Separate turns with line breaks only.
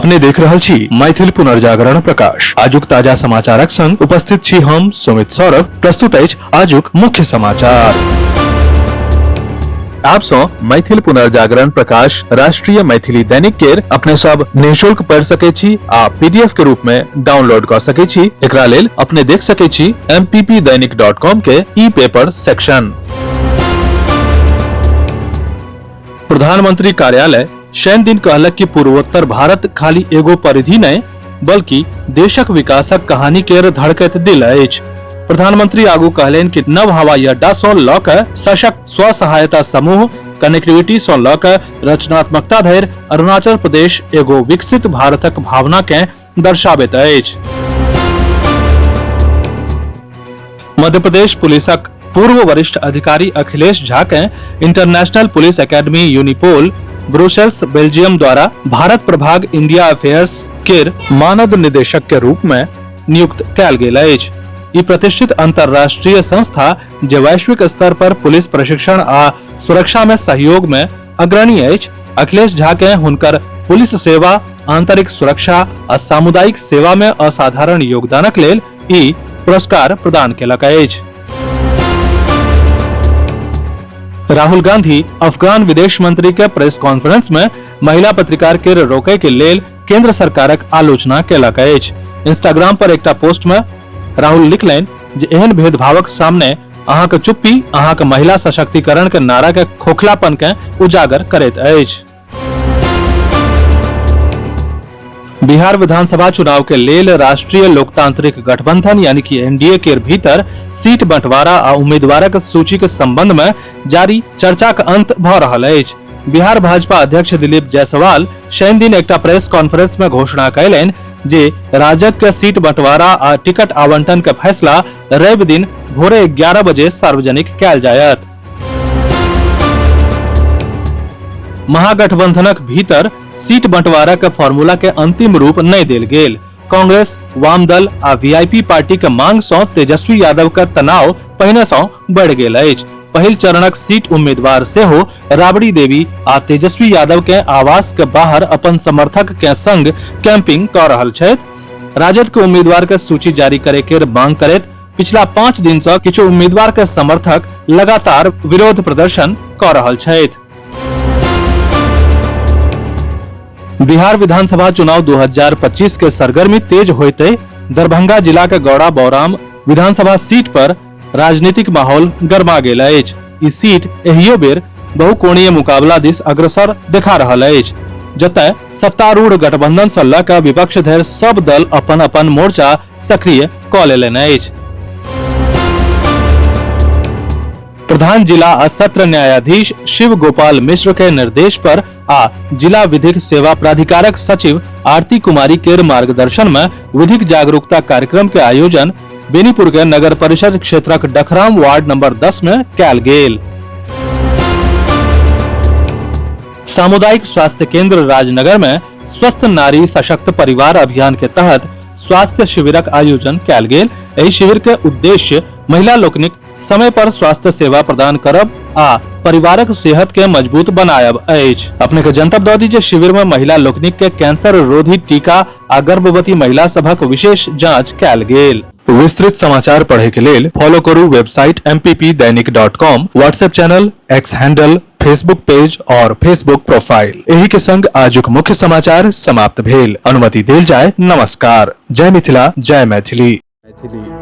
अपने देख रहल छी मैथिल पुनर्जागरण प्रकाश। आजुक ताजा समाचारक संग उपस्थित छी हम सुमित सौरभ। प्रस्तुत अछि आजुक मुख्य समाचार। आप सौ मैथिल पुनर्जागरण प्रकाश राष्ट्रीय मैथिली दैनिक केर अपने सब निःशुल्क पढ़ सके छी आ पीडीएफ के रूप में डाउनलोड कर सके छी। एकरा लेल अपने देख सके छी mppdainik.com के ई पेपर सेक्शन। प्रधानमंत्री कार्यालय शनि दिन कहलक कि पूर्वोत्तर भारत खाली एगो परिधि नहि बल्कि देशक विकासक कहानी केर धड़कैत दिल अछि। प्रधानमंत्री आगू कहलनि कि नव हवाई अड्डा सँ लऽ कऽ सशक्त स्व सहायता समूह, कनेक्टिविटी सँ लऽ कऽ रचनात्मकता धरि अरुणाचल प्रदेश एगो विकसित भारतक भावना केँ दर्शाबैत अछि। मध्य प्रदेश पुलिसक पूर्व वरिष्ठ अधिकारी अखिलेश झा के international police academy Unipol Brussels Belgium द्वारा भारत प्रभाग इंडिया अफेयर्स केर मानद निदेशक के रूप में नियुक्त कयल गेल अछि। ई प्रतिष्ठित अंतर्राष्ट्रीय संस्था जे वैश्विक स्तर पर पुलिस प्रशिक्षण आ सुरक्षा में सहयोग में अग्रणी अछि। अखिलेश झा के हुनकर पुलिस सेवा, आंतरिक सुरक्षा आ सामुदायिक सेवा में असाधारण योगदानक लेल ई पुरस्कार प्रदान केलक अछि। राहुल गांधी अफगान विदेश मंत्री के प्रेस कॉन्फ्रेंस में महिला पत्रकार के रोके के लेल केंद्र सरकारक आलोचना केलक अछि। इंस्टाग्राम पर एकटा पोस्ट में राहुल लिखलनि जे एहन भेदभावक सामने अहाँक चुप्पी अहाँक महिला सशक्तिकरण के नारा के खोखलापन के उजागर करैत अछि। बिहार विधानसभा चुनाव के लेल राष्ट्रीय लोकतांत्रिक गठबंधन यानी कि एनडीए के भीतर सीट बंटवारा आ उम्मीदवारक सूची के संबंध में जारी चर्चाक अंत भ रहल अछि। बिहार भाजपा अध्यक्ष दिलीप जायसवाल शनि दिन एकटा प्रेस कॉन्फ्रेंस में घोषणा कयलनि जे राजग के सीट बंटवारा आ टिकट आवंटन के फैसला रवि दिन भोरे 11 बजे सार्वजनिक कयल जायत। महागठबंधनक भीतर सीट बंटवारा के फॉर्मूला के अंतिम रूप नहि देल गेल। कांग्रेस, वाम दल आ वीआईपी पार्टी के मांग सँ तेजस्वी यादव के तनाव पहिने सँ बढ़ि गेल अछि। पहिल चरणक सीट उम्मीदवार सेहो राबड़ी देवी आ तेजस्वी यादव के आवास के बाहर अपन समर्थक के संग कैंपिंग क रहल छथि। राजद के उम्मीदवार के सूची जारी करे के मांग करैत पिछला 5 दिन सँ किछु उम्मीदवार के समर्थक लगातार विरोध प्रदर्शन क रहल छथि। बिहार विधानसभा चुनाव 2025 के सरगर्मी तेज होते दरभंगा जिला के गौड़ा बौराम विधानसभा सीट पर राजनीतिक माहौल गरमा गेल अछि। ई सीट एहियो बेर बहुकोणीय मुकाबला दिस अग्रसर देखा रहल अछि, जतय सत्तारूढ़ गठबंधन सँ लऽ कऽ विपक्ष धरि सब दल अपन अपन मोर्चा सक्रिय कऽ लेलनि अछि। प्रधान जिला आ सत्र न्यायाधीश शिव गोपाल मिश्र के निर्देश पर आ जिला विधिक सेवा प्राधिकारक सचिव आरती कुमारी केर मार्गदर्शन में विधिक जागरूकता कार्यक्रम के आयोजन बेनीपुर के नगर परिषद क्षेत्रक डखराम वार्ड नंबर 10 में कयल गेल। सामुदायिक स्वास्थ्य केंद्र राजनगर में स्वस्थ नारी सशक्त परिवार अभियान के तहत स्वास्थ्य शिविरक आयोजन कयल गेल। एहि शिविर के उद्देश्य महिला लोकनिक समय पर स्वास्थ्य सेवा प्रदान करब आ परिवारक सेहत के मजबूत बनायब अछि। अपने के जनतब दऽ दी जे शिविर में महिला लोकनिक के कैंसर रोधी टीका आ गर्भवती महिला सभक विशेष जांच कयल गेल। विस्तृत समाचार पढ़े के लेल फॉलो करू website mppdainik.com, WhatsApp channel, X handle, Facebook page और फेसबुक प्रोफाइल। एही के संग आजुक मुख्य समाचार समाप्त भेल। अनुमति देल जाय। नमस्कार। जय मिथिला, जय मैथिली। मैथिली।